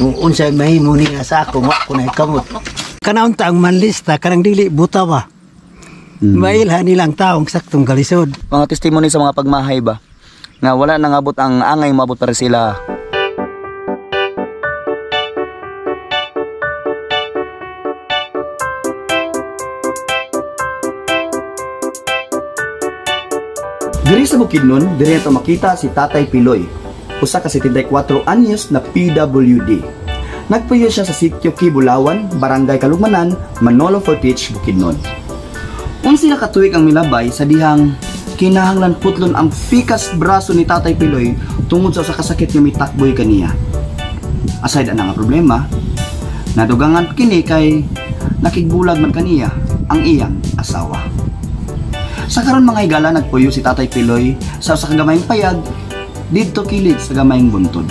Kung unsay mahimo niya sa ako, wa ko na kamot. Kanaon ta ang manlista kanang dili butawa. Mailhan nilang taong saktong kalisod. Mga testimony sa mga pagmahay ba nga wala nangabot ang angay maabot para sila. Diri sa Bukidnon, diri nato makita si Tatay Piloy, usa ka 74 anyos na PWD. Nagpuyo siya sa sitio Kibulawan, Barangay Kalugmanan, Manolo Fortich, Bukidnon. Unsi na katuig ang milabay sa dihang kinahanglan putlon ang pikas braso ni Tatay Piloy tungod sa usa ka sakit nga mitakboy kaniya. Aside ana nga problema, nadugangan kini kay nakigbulag man kaniya ang iyang asawa. Sa karon mga higala, nagpuyo si Tatay Piloy sa usa ka gamayng payag didto kilid sa gamayng buntod.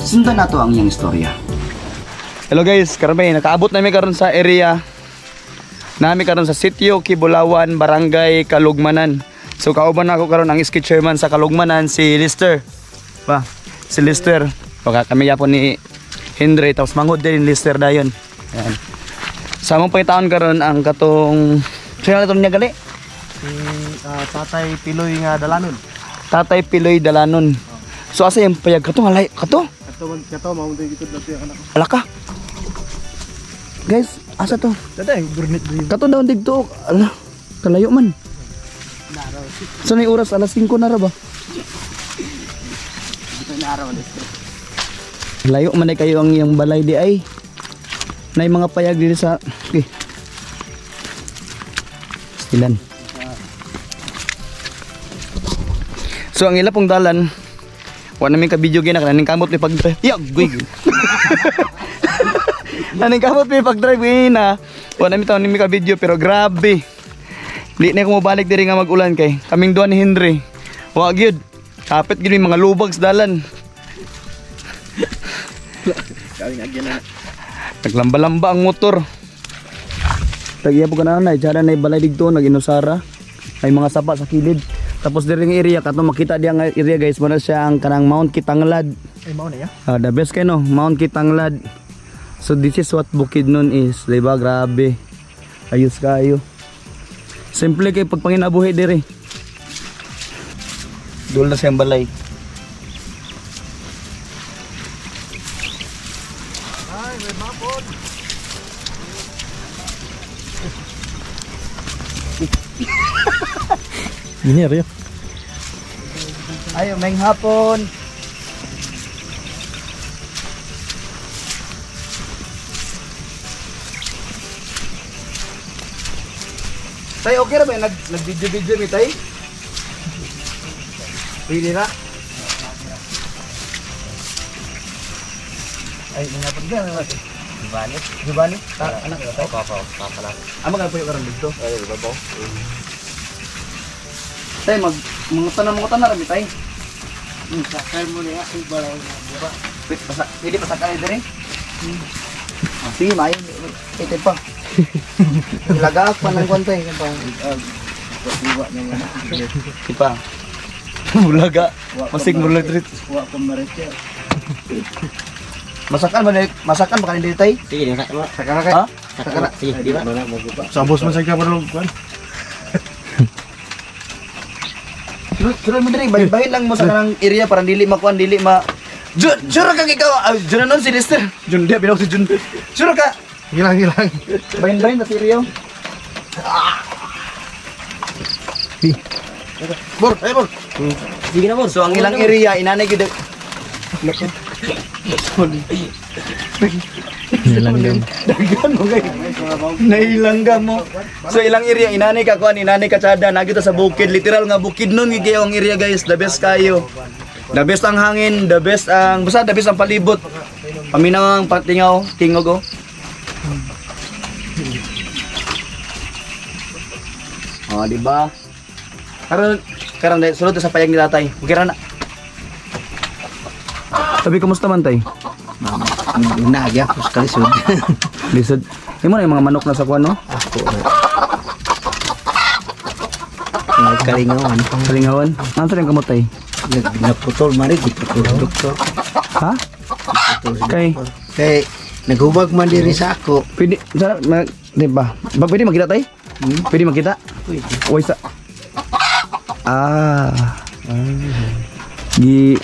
Sundan nato ang iyang istorya. Hello guys, karon may nakaabot nami karon sa area nami karon sa sitio Kibulawan, Barangay Kalugmanan. So kauban nako karon ang ski chairman sa Kalugmanan, si Lister. Ba, si Lister. Baka kami yapon ni Henry tapos mangod din Lister dayon. Ayan. Sa among pangitaon karon ang katong sino na niya gali? Si Tatay Piloy nga Dalanon. Tatay Piloy Dalanon. So asa yung payag kato nga lay kato? Kato man kato mao man gitud nato yung anak. Ala ka. Guys, asa to? Tatay, burnit diri. Kato daw didto. Ala, kalayo man. So nay oras alas 5 na ra ba? Layo man ay kayo ang iyang balay di ay. Nay mga payag diri sa okay. Stilan. So ang ila pong dalan, wa namin ka video gina kaning kamot ni pag-drive. Ya, guy. Naning kamot ni pag-drive na. Wa namin taon ni ka video pero grabe. Di na ko mobalik diri nga mag-ulan kay kaming duha ni Henry. Wa gyud. Kapit gyud mga lubag sa dalan. Naglamba-lamba ang motor. Tagiya po ka na nay, diyan na balay didto nag-inusara. Ay mga sapa sa kilid. Tapos diri nga area kato makita diya nga area guys, mo na siya ang kanang Mount Kitanglad. Ay mao na ya. The best kay no, Mount Kitanglad. So this is what Bukidnon is, di ba? Grabe. Ayos kayo. Simple kay pagpanginabuhi diri. Dul na siyang balay. Ay, may mapon. Gini area. Ayo, may hapon. Tay, okay ra ba nag-video-video mi tay? Pwede ra? Ay, mga pagdala na natin. Giovanni? Giovanni? Anak ka tay? Papa, papa lang. Ama ka po yung karon dito? Ay, babaw. Tay, mga tanam rami tay. Sakay mo niya sa balay na buba. Wait, basa, pwede pasakay diri? Ah, sige, maayo. Ito pa. Ilagaak pa ng kwantay. Buba naman. Di pa. Bulaga. Masig mulag treat. Wa ko maritya. Masakan ba masakan ba kanila tay? Sige, masakan. Saka na kay. Ha? Saka na. Sige, di ba? Sabos man sa ka pero kuan. Sure mo diri, bahin lang mo sa kanang area para dili makuan, dili ma Jun, sure ka ikaw. Jun na nun si Lester. Jun dia binawag si Jun. Sure ka. Gilang gilang. Bahin-bahin sa area. Bor, ay bor. Sige na, bor. So ang ilang area inanay gyud. Nilanggam. Daghan mo kay. Nailanggam mo. So ilang area inanay ka kuan, inanay ka tsada, nagito sa bukid, literal nga bukid nun gyud ang area guys, the best kayo. The best ang hangin, the best ang basta the best ang palibot. Paminaw ang patingaw, tingog oh. Oh, di ba? Karon karon dai sulod sa payag ni tatay. Okay ra na. Sabi kumusta man tay? Nagya ko sa kalisod. Lisod. Imo na yung mga manok na sa kuan no? Ako. Nagkalingawan. Kalingawan. Ano sa kamot tay? Naputol man rin, giputol doktor. Ha? Kay Kay naghubag man diri sa ako. Pwede sana di ba? Ba pwede makita tay? Pwede makita? Pwede. Oy sa. Ah. Gi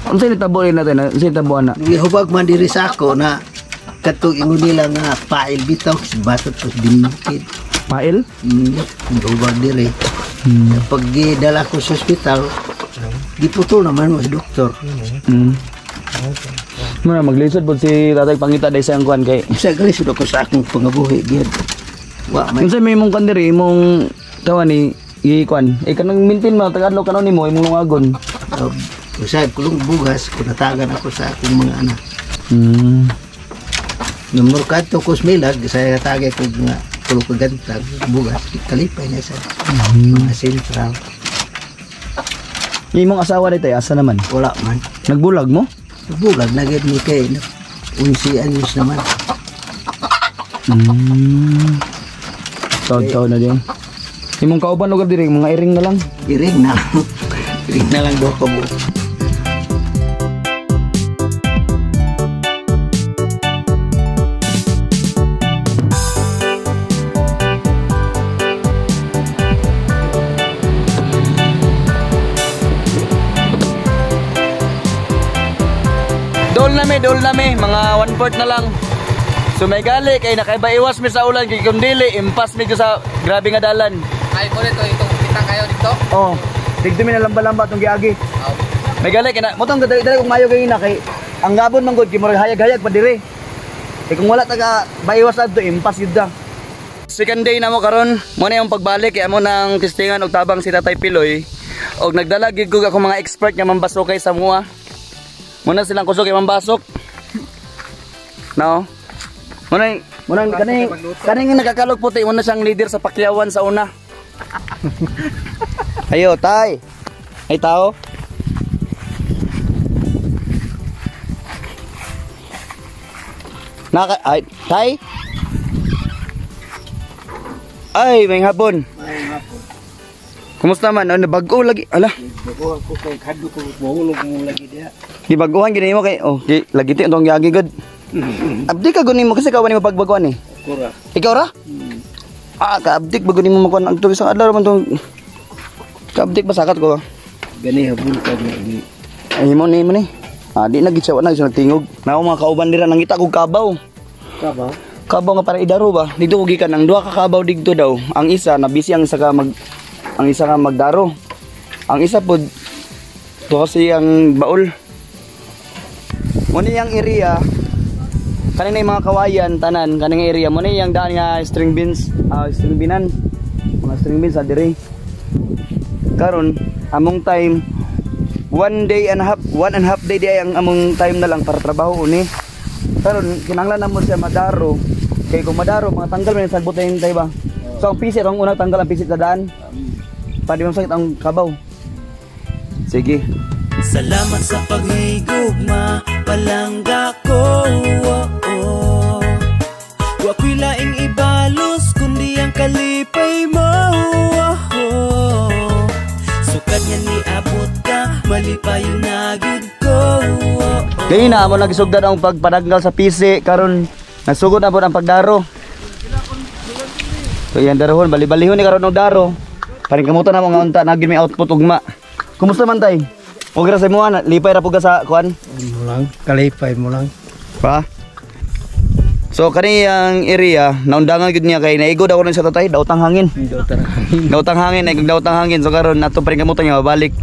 Unsay nitabo rin natin? Unsay nitabo ana? Nahubag man diri sa ako na katong ingon nila nga pail bitaw batot pas dinukid. Pail? Nahubag diri. Pag gidala ko sa ospital, giputol naman mo sa doktor. Muna maglisod po si tatay pangita dahil sa kuan kay. Sa galisod ako sa akong pangabuhi gyud. Wa may Unsay may imong kuan diri imong tawa ni gi kuan. Eh kanang mintin mo tagadlok kanon nimo imong lungagon. Usay kulong bugas kunatagan ako sa akong mga anak. Numero kadto ko smilag sa tagay ko nga tulo ka gantag bugas kalipay na sa mga sentral. Imong asawa dito asa naman? Wala man. Nagbulag mo? Bulag na gyud ni kay 11 anyos naman. Taon-taon na din. Imong kauban lugar diri mga iring na lang. Iring na lang. Iring na lang do ko mo. Dol na mi, mga 1/4 na lang. So may gali kay nakaiba-iwas mi sa ulan kay kung dili impas mi sa grabe nga dalan. Ay mo nito itong kita kayo dito. Oh, digdo mi na lamba-lamba tong giagi. May gali kay na motong dali kung mayo kay na kay ang gabon man gud kay murag hayag-hayag pa dire. Kay kung wala taga baiwas adto impas gyud da. Second day na mo karon, mo na yung pagbalik kay amo nang testingan og tabang si Tatay Piloy. Og nagdala gid ko ako mga expert nga mambasok kay sa mua. Muna silang kusog kay mambasok. No. Muna kaning kaning nakakalog puti muna siyang leader sa Pakyawan sa una. Ayo, tay. Ay tao. Naka ay tay. Ay, may hapon. Kumusta man? Ano bag-o lagi? Ala. Bago ako kay kadto ko mahulog mo lagi diha. Di baguhan gini mo kay oh, di lagi ti atong giagi gud. Abdi ka gunin mo kasi kawan nimo pagbaguan eh. Kura. Ikaw ra? Ah, kaabdik bago nimo makuan ang tuig sa adlaw man tong kaabdik ba sakat ko. Gani habol ka ni. Ay mo ni mo ni. Ah, di na gid siya wala siya nagtingog. Nao mga kauban dira nangita kog kabaw. Kabaw. Kabaw nga para idaro ba? Dito ko gikan ang duha ka kabaw didto daw. Ang isa na busy ang isa ka mag ang isa ka magdaro. Ang isa pod to kasi ang baol. Mo ni ang area kanina yung mga kawayan tanan kaning area mo ni yang daan nga string beans, string binan. Mga string beans sa dire. Karon among time 1 day and a half, 1.5 day di ay ang among time na lang para trabaho ni. Karon kinahanglan na mo siya madaro. Kay kung madaro mga tanggal man sagbot na hintay ba. So ang pisit ang unang tanggal ang pisit sa daan. Para di masakit ang kabaw. Sige. Salamat sa paghigugma, palangga ko. Oh, oh. Wa ko'y laing ibalos, kundi ang kalipay mo. Oh, oh. Sukad nga niabot ka, malipayon na gyud ko. Oh, oh. Kaya na amo nagisugdan ang pagpadanggal sa PC karon nasugod na po ang pagdaro. So yan darohon bali-balihon ni karon og daro. Paring kamutan na mo nga unta nagin may output ugma. Kumusta man tay? Og ra sa imo ana, lipay ra pud ka sa kuan. Mo lang kalipay mo lang. Pa? So kani ang area naundangan gyud niya kay naigod ako nun sa tatay, daotang hangin. Daotang hangin, naigod daotang hangin. So karon ato paring kamutan nga mabalik.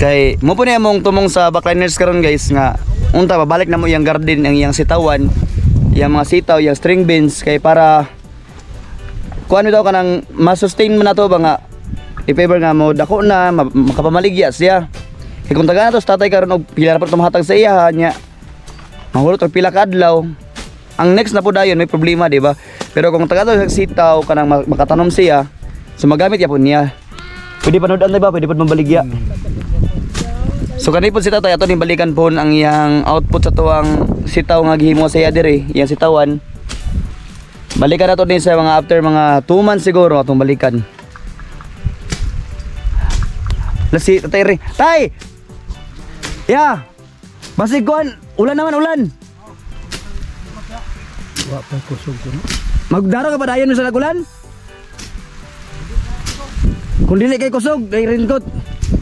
Kay mo po niya mong tumong sa backliners karon guys nga unta babalik na mo iyang garden ang iyang sitawan, iyang mga sitaw, iyang string beans kay para kuan daw kanang ma-sustain mo na to ba nga if ever nga mo dako na makapamaligya siya. Kay kung taga na to sa tatay karon og pila ra pa tumahatag sa iya nya mahulot og pila ka adlaw. Ang next na po dayon may problema di ba? Pero kung taga to sa sitaw kanang makatanom siya, so magamit ya po niya. Pwede panood-an di ba? Pwede pud mabaligya. So kani po si tatay ato ning balikan po ang iyang output sa tuwang sitaw nga gihimo sa iya diri, iyang sitawan. Balikan nato din sa mga after mga 2 months siguro atong balikan. Lasi tatay ri. Tay! Ya. Basig kuan, ulan naman ulan. Wa pa kusog ko. Magdaro ka pa dayon sa ulan? Kung dili kay kusog, kay raincoat.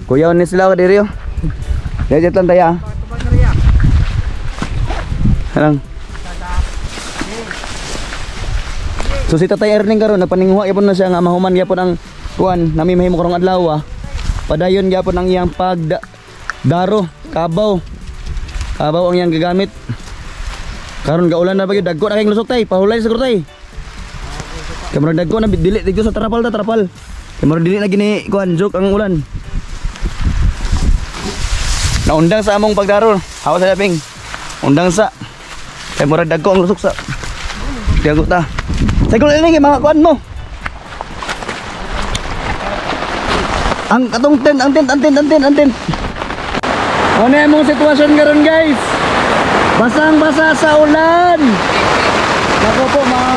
Kuya ni sila ka diri oh. Diyan lang taya. Halang. So si Tatay Erning karon nagpaninguha gyapon na siya nga mahuman gyapon ang kuan nami mahimo karong adlaw. Padayon gyapon ang iyang pag daro, kabaw. Kabaw ang iyang gagamit. Karon gaulan na ba gyud dagko na kay lusok tay, pahulay siguro tay. Kay murag dagko na dili dito sa trapal ta trapal. Kay murag dili na gini kuan joke ang ulan. Naundang sa among pagdaro. Hawa sa daping. Undang sa. Kay murag dagko ang lusok sa. Tiago ta. Siguro ini kay mga kuan mo. Ang katong tent, ang tent, ang tent, ang tent, ang tent. Ano yung mong sitwasyon karon guys? Basang-basa sa ulan. Nako po mga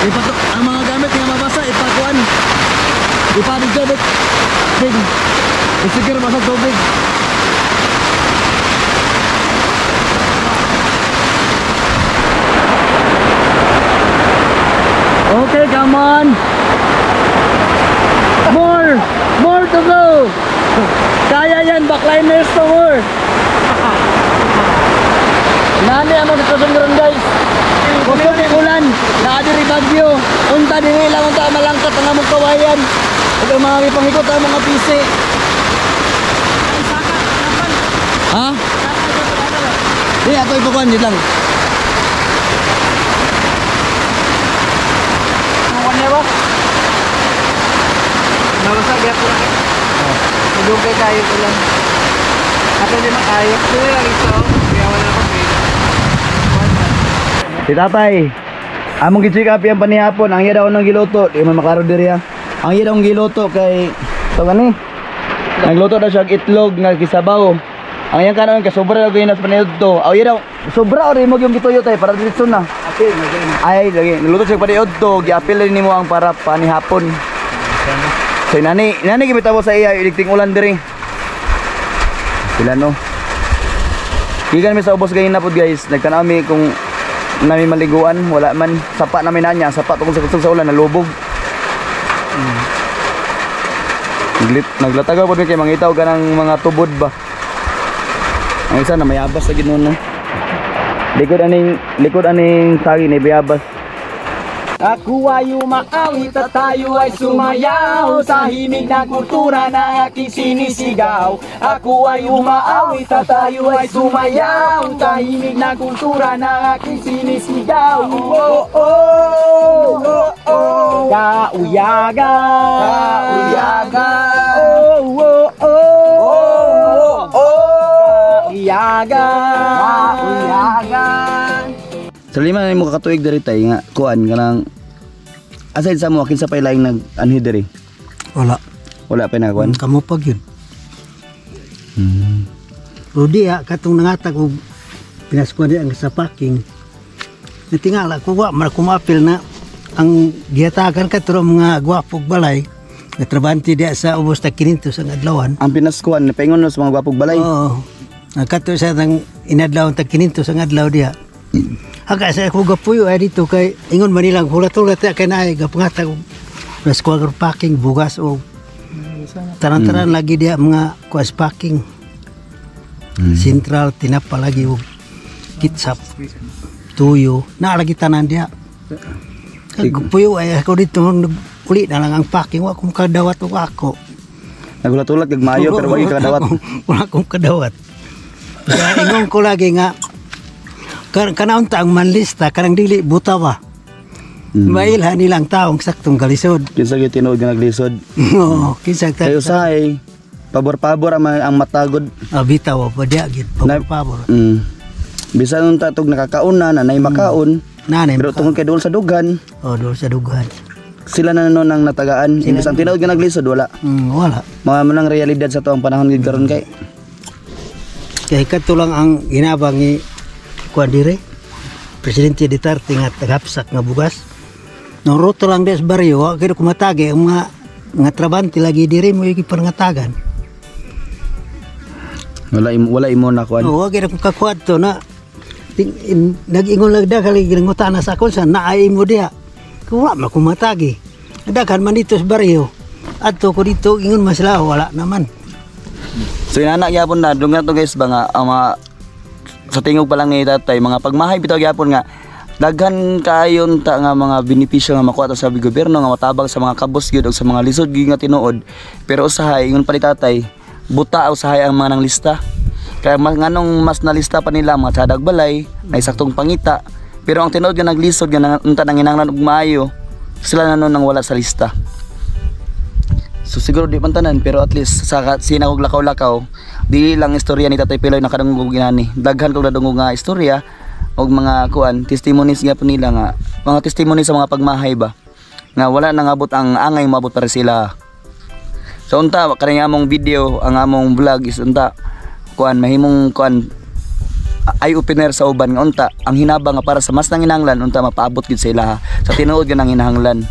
ipato ang mga gamit nga mabasa ipakuan. Ipadigdabit. Ding. Isigir basa tubig. Okay, come on. More! More to go! Kaya yan, backliners to more! Nani ang mga sitwasyon karon guys. Kusog ang ulan, naadiri bagyo. Unta dili lang unta malangkat ang among kawayan. Ug ang mga gipangikot ang mga PC. Ha? Di ato ipakuan di lang. Nabasa gyapon na. Dugay kayo ko lang. Ato di makayo. Dili lang ito. Kaya wala akong pay. Si tatay, among gi-check up yang panihapon, ang iya daw ng giluto, di man maklaro diri ha. Ang iya daw ng giluto kay to gani. Nagluto daw siya og itlog nga gisabaw. Ang iyang kanon kay sobra daw ginas paniudto. Aw iya daw, sobra ori mo yung gituyo tay para diretso na. Ay, lagi nagluto siya paniudto, giapil nimo ang para panihapon. So nani, nani gibitaw sa iya iligting ulan diri. Sila no. Gikan mi sa ubos ganin na pod guys, nagtan-aw mi kung nami maliguan, wala man sapa namin nanya, sapa tungkol sa kusog sa ulan nalubog. Naglatagaw pod mi kay mangitaw kanang mga tubod ba. Ang isa na mayabas sa ginon no. Likod aning sagi ni bayabas. Ako ay umaawit at tayo ay sumayaw sa himig na kultura na aking sinisigaw. Ako ay umaawit at tayo ay sumayaw sa himig na kultura na aking sinisigaw. Oh, oh, oh, oh. Kauyagan, kauyagan. Oh, oh, oh, oh, oh. Kauyagan, kauyagan. Sa lima na mo kakatuig diri tay nga kuan kanang aside sa mo kinsa pay laing nag anhi diri? Wala. Wala pa nagkuan. Kamo pag yun. Pero diya katong nangatag og pinaskuan diya ang sa packing. Natingala ko wa man kumapil na ang gihatagan kadto mga gwapog balay. Natrabante diya sa ubos ta 500 ang adlawan. Ang pinaskuan napaingon no sa mga gwapog balay. Oo. Kato sa nang inadlaw ta 500 ang adlaw diya. Aga sa ako gapuyo ay dito kay ingon man nilang hulat-hulat kay naay gapangatag pinaskuan packing bugas o taran-taran lagi diya mga kuas packing. Sentral tinapa lagi og kitsap, tuyo, naa lagi tanan diya. Kag puyo ay ako dito uli na lang ang packing wa akong kadawat og ako. Nagulat-ulat kag maayo pero wagi kadawat. Wala akong kadawat. Kaya ingon ko lagi nga kanaunta ang manlista kanang dili butawa. Mailhan nilang taong saktong kalisod. Kinsa gyud tinuod nga naglisod. Oo, kinsa ta. Kay usahay pabor-pabor ang matagod. Bitaw pa diya gid pabor-pabor. Bisan unta tog nakakaon na nanay makaon. Nanay pero tungod kay duol sa dughan. Oh, duol sa dughan. Sila na noon ang natagaan. Imbes ang tinuod nga naglisod wala. Wala. Mga man ang realidad sa tuang panahon gid karon kay. Kay kadto lang ang ginabang ni kuan dire. Presidente Duterte nga tagapsak nga bugas. No roto lang des baryo, wa kay kumatagi ang mga trabante lagi diri mo ipangatagan. Wala imo na kuan. Oo, wa kay kakuat to na nag-ingon lang daghan lagi ngutana sa akon sa naay mo diha. Wala man kumatagi. Daghan man dito sa baryo. Adto ko dito ingon man sila wala naman. So inana gyapon na dungan to guys ba nga ang mga sa tingog pa lang ni tatay mga pagmahay bitaw gyapon nga daghan kayon ta nga mga benepisyo nga makuha ta sa gobyerno nga matabang sa mga kabos gyud og sa mga lisod gyud nga tinuod, pero usahay ingon pa ni tatay buta usahay ang mga nanglista kaya nganong mas nalista pa nila mga tsadag balay na saktong pangita, pero ang tinuod nga naglisod nga unta nanginahanglan og maayo sila na nun nang wala sa lista. So siguro di man tanan, pero at least sa sinagog lakaw-lakaw dili lang istorya ni Tatay Piloy nakadungog inani. Daghan kog nadungog nga istorya og mga kuan testimonies nga po nila nga mga testimony sa mga pagmahay ba nga wala nangabot ang angay maabot para sila. So unta kani among video, ang among vlog is unta kuan mahimong kuan eye opener sa uban nga unta ang hinabang nga para sa mas nanginahanglan unta mapaabot gid sa ilaha sa tinuod nga nanginahanglan.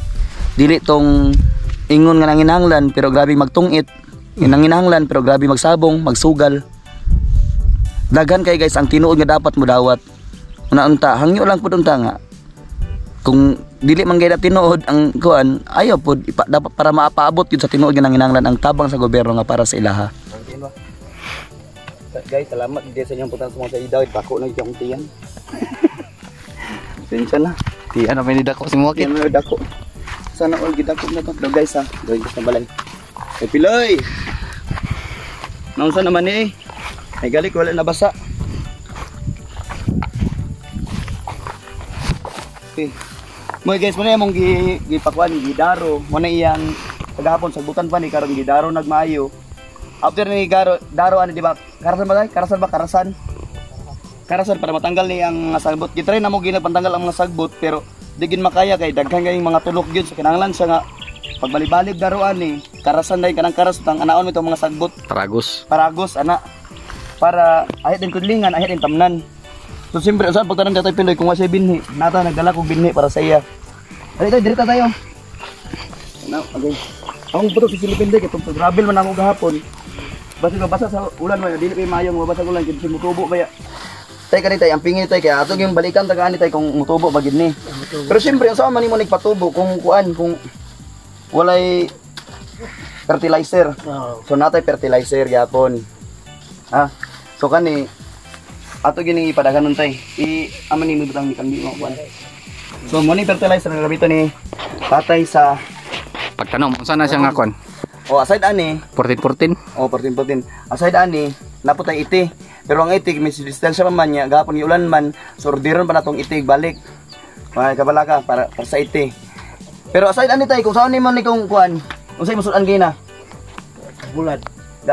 Dili tong ingon nga nanginahanglan pero grabe magtungit, nanginahanglan pero grabe magsabong, magsugal. Daghan kay guys ang tinuod nga dapat mo dawat. Una unta hangyo lang pud unta nga kung dili man gayud tinuod ang kuan ayaw pud dapat para maapaabot gyud sa tinuod nga nanginahanglan ang tabang sa gobyerno nga para sa ilaha. Guys, salamat din sa inyong punta sa mga sa idaw, bako na gyud akong tiyan. Pasensya na. Tiyan na may dako si Muwakit. Tiyan na dako. Sana all gidako na to. Pero guys ha, gawin ko sa balay. Ay Piloy! Naunsa naman eh. Ay galik, wala nabasa. Okay. Mga guys, muna yung gipakuan, gidaro. Muna iyang kagahapon, sagbutan pa ni karon gidaro nagmaayo. After ni garo, daro ano di ba? Karasan ba tayo? Karasan ba? Karasan? Karasan para matanggal ni ang sagbot. Gitry na mo ginapantanggal ang mga sagbot pero di gin makaya kay daghan kayong mga tulok gyud, so kinahanglan siya nga pagbalibalik daroan ni karasan dai kanang karas tang anaon mo itong mga sagbot. Paragos. Paragos ana para ayat din kudlingan, ayat din tamnan. So siyempre usahan pagtanom Tatay Piloy kung wa siya binhi, nata nagdala kog binhi para sa iya. Dali tayo, direta tayo. Na, okay. Ang putok sa Silipin kay tong gravel man ako gahapon. Basta mabasa sa ulan man, dili pa maayong mabasa ulan kay mutubo ba ya. Tay kani tay, ang pingin tay kay atong yung balikan tagaan ni tay kung mutubo ba gid ni. Pero siyempre unsa man nimo nagpatubo kung kuan kung walay fertilizer. So natay fertilizer gyapon. Ha? So kani ato gini ipadaghanon tay. I amo ni butang ni kambi mo kuan. So mo ni fertilizer nga gamiton ni tatay sa pagtanom. Unsa na siya nga kuan? O aside ani 14-14. O 14-14. Aside ani naputay iti. Pero ang itig may distansya pa man niya, gahapon ulan man, so orderon pa natong itig balik. Mga kabalaka para sa iti. Pero aside ani tay, kung saan nimo ni kung kuan, unsay masudan gina? Bulad.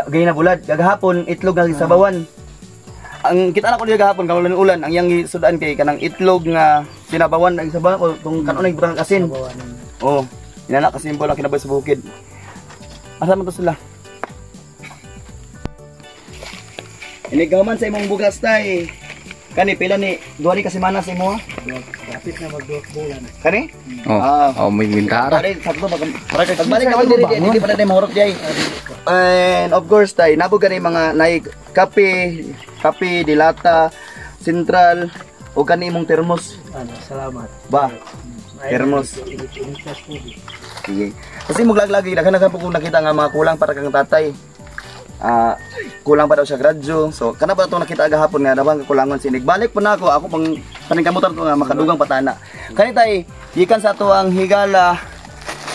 Gina bulad. Gagahapon itlog nga gisabawan. Ang kita na ko diha gahapon karon ulan, ang iyang gisudan kay kanang itlog nga sinabawan ang sabawan o kung kanon butang asin. Oh, inana ka simple ang kinabuhi sa bukid. Asa man to sila? Inigaw man sa imong bugas tay. Kani pila ni duha ni ka semana sa imo? Kapit na magduha bulan. Kani? Oh, Ah. oh may bintara. Pare sakto pagbalik naman diri dili pa na mahurot diay. And of course tay, nabo gani mga nay kape, kape dilata, sentral o kani imong termos. Ano, salamat. Ba. Termos. Sige. Kasi muglaglag daghan po kung nakita nga mga kulang para kang tatay. Kulang pa daw siya gradyo. So kana pa itong nakita gahapon nga nabang kakulangon sinig. Balik po na ako, ako pang paningkamutan ko nga makadugang patana. Kani tay, gikan sa ato ang higala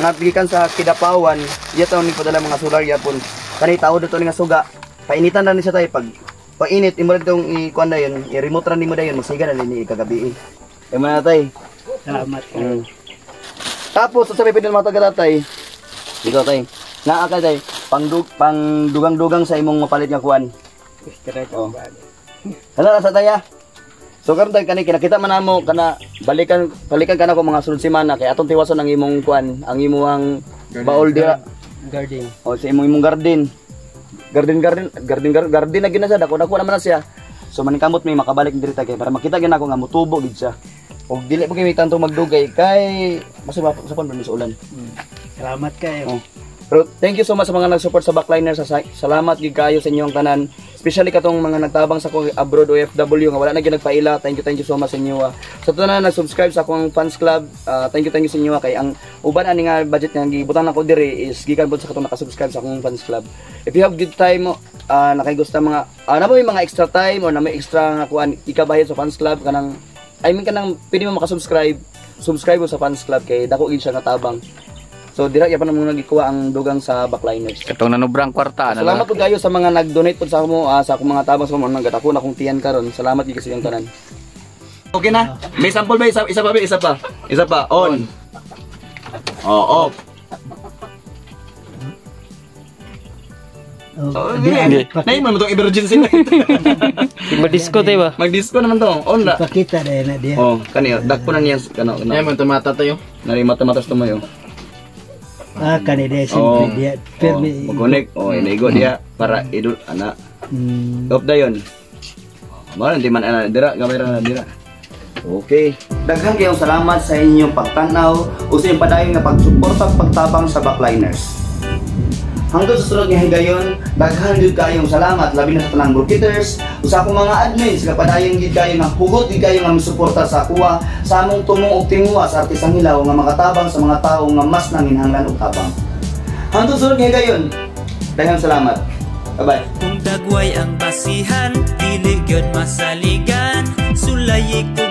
nga gikan sa Kidapawan, iya taon ni padala mga solar yapon. Kani tawo dito ni nga suga. Painitan na ni siya tay pag painit imo rin i-kuan na yun, i-remote ra nimo dayon magsiga na ni kagabi. Kay man na tay. Salamat. Tapos sa sabi pwede mga taga tatay. Dito tay. Naa ka tay pangdugang-dugang sa imong mapalit nga kuan. Oh. Hala sa taya. So karon tay kani kinakita man namo kana balikan kana ko mga sunod semana kay atong tiwason ang imong kuan, ang imong baol dira. Garden. O sa imong garden. Garden na gid na siya, dako naman na siya. So maningkamot may makabalik diri tay kay para makita gyud nako nga mutubo gid siya. Og dili pa kami tanto magdugay kay mas sa pan sa ulan. Salamat kayo. Oh. Pero thank you so much sa mga nag-support sa Backliners. Salamat gid kayo sa inyong tanan. Especially katong mga nagtabang sa akong abroad OFW nga wala na gyud nagpaila. Thank you so much sa inyo. Sa tanan nag-subscribe sa akong fans club, thank you sa inyo, kay ang uban ani nga budget nga gibutang nako diri is gikan pod sa katong naka-subscribe sa akong fans club. If you have good time, nakay gusto mga na may mga extra time or na may extra nga kuan ikabayad sa fans club kanang, I mean, kanang pwede mo makasubscribe, subscribe mo sa fans club kay dako gid siya nga tabang. So dira gyapon mo nagikuha ang dugang sa Backliners. Katong nanubrang kwarta na Salamat po kayo sa mga nag-donate po sa ako, sa akong mga tabang sa mga nagdako na akong tiyan karon. Salamat gyud sa inyong tanan. Okay na? May sample ba? Isa, isa pa ba? Isa pa. Isa pa. On. Oh, off. Oh, Oh, di, hindi. Naimo mo tong emergency light. Mag-disco tayo ba? Mag-disco naman to. On ra. Pakita dahil na diya. Oh, kani dagko na niya kano kano. Ay, man tumata tayo. Nari mata-mata sa tumayo. Ah, kani diya simple Oh. diya. Pero Oh, mag-connect. Oh, inaigo diya para idul ana. Off dayon. Mao di man ana dira gamay ra na dira. Okay. Daghan kayong salamat sa inyong pagtanaw o sa inyong padayon nga pagsuporta at pagtabang sa Backliners. Hangtod sa sunod nga higayon, daghan gyud kayong salamat labi na sa tanang marketers o sa akong mga admins nga padayon gyud kayo nga hugot gyud kayo nga misuporta sa akuha sa among tumong og tinguha sa Artistang Hilaw nga makatabang sa mga tawo nga mas nanginhanglan og tabang. Hangtod sa sunod nga higayon, daghang salamat. Bye-bye. Kung dagway ang basihan, dili gyud masaligan. Sulayi ko